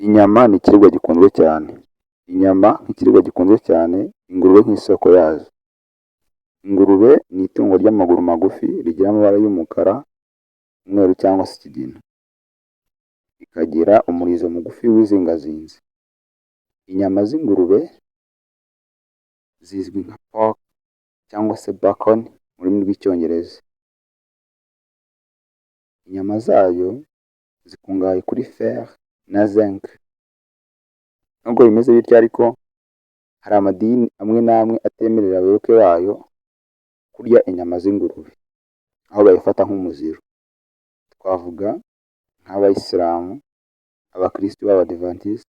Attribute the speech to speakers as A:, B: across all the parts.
A: Inyama ni ikiribwa gikunzwe cyane. Inyama nk'ikiribwa gikunzwe cyane, ingurube nk'isoko yazo. Ingurube ni itungo ry'amaguru magufi rigira amabara y'umukara, umweru cyangwa se ikigina. Ikagira umurizo mugufi wizingazinze. Inyama z'ingurube zizwi nka pork cyangwa se bacon mu rurimi rw'Icyongereza. Inyama zayo zikungahaye kuri fer na zinc. Nubwo bimeze bityo ariko, hari amadini amwe n'amwe atemerera abayoboke bayo kurya inyama z'ingurube, aho bayifata nk'umuziro. Twavuga nk'Abayisilamu, Abakristu b'Abadiventisiti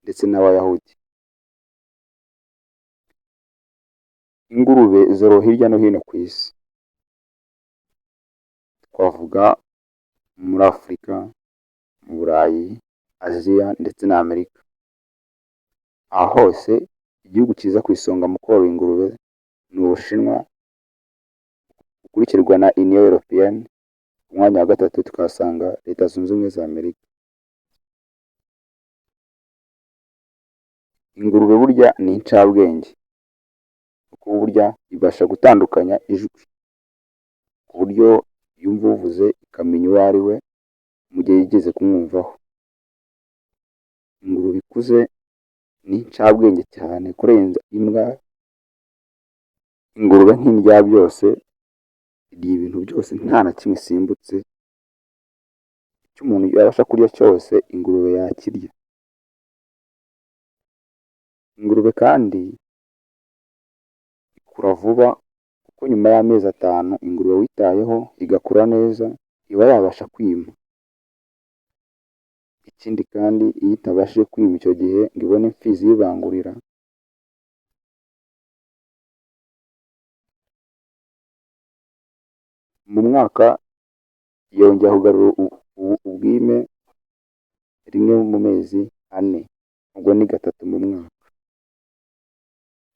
A: ndetse n'Abayahudi. Ingurube zorowe hirya no hino ku isi. Twavuga muri Afurika, mu Burayi, Aziya ndetse na Amerika. Aha hose igihugu kiza ku isonga mu korora ingurube ni Ubushinwa, bukurikirwa na Union Européenne, ku mwanya wa gatatu tukahasanga Leta Zunze Ubumwe za Amerika. Ingurube burya ni incabwenge kuko burya ibasha gutandukanya ijwi ku buryo yumva uvuze ikamenya uwo ari we mu gihe yigeze kumwumvaho. Ingurube ikuze ni incabwenge cyane kurenza imbwa. Ingurube nk'indyabyose, irya ibintu byose nta na kimwe isimbutse, icyo umuntu yabasha kurya cyose ingurube yakirya. Ingurube kandi ikura vuba kuko nyuma y'amezi 5 ingurube witayeho igakura neza iba yabasha kwima. Ikindi kandi iyo itabashije kwima icyo gihe ngo ibone imfizi iyibangurira, mu mwaka yongera kugarura ubwime rimwe mu mezi 4, ubwo ni 3 mu mwaka.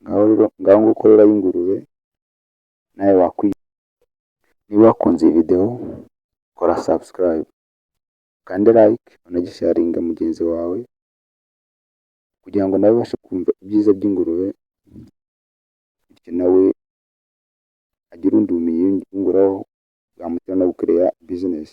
A: Ngaho rero, ngaho nguko rero ay'ingurube nawe wakwiye. Niba wakunze iyi video kora subscribe, ukande like, unagisharinga mugenzi wawe kugira ngo nawe abashe kumva ibyiza by'ingurube, bityo nawe agire ubundi bumenyi yiyunguraho bwamutera no gukereya business.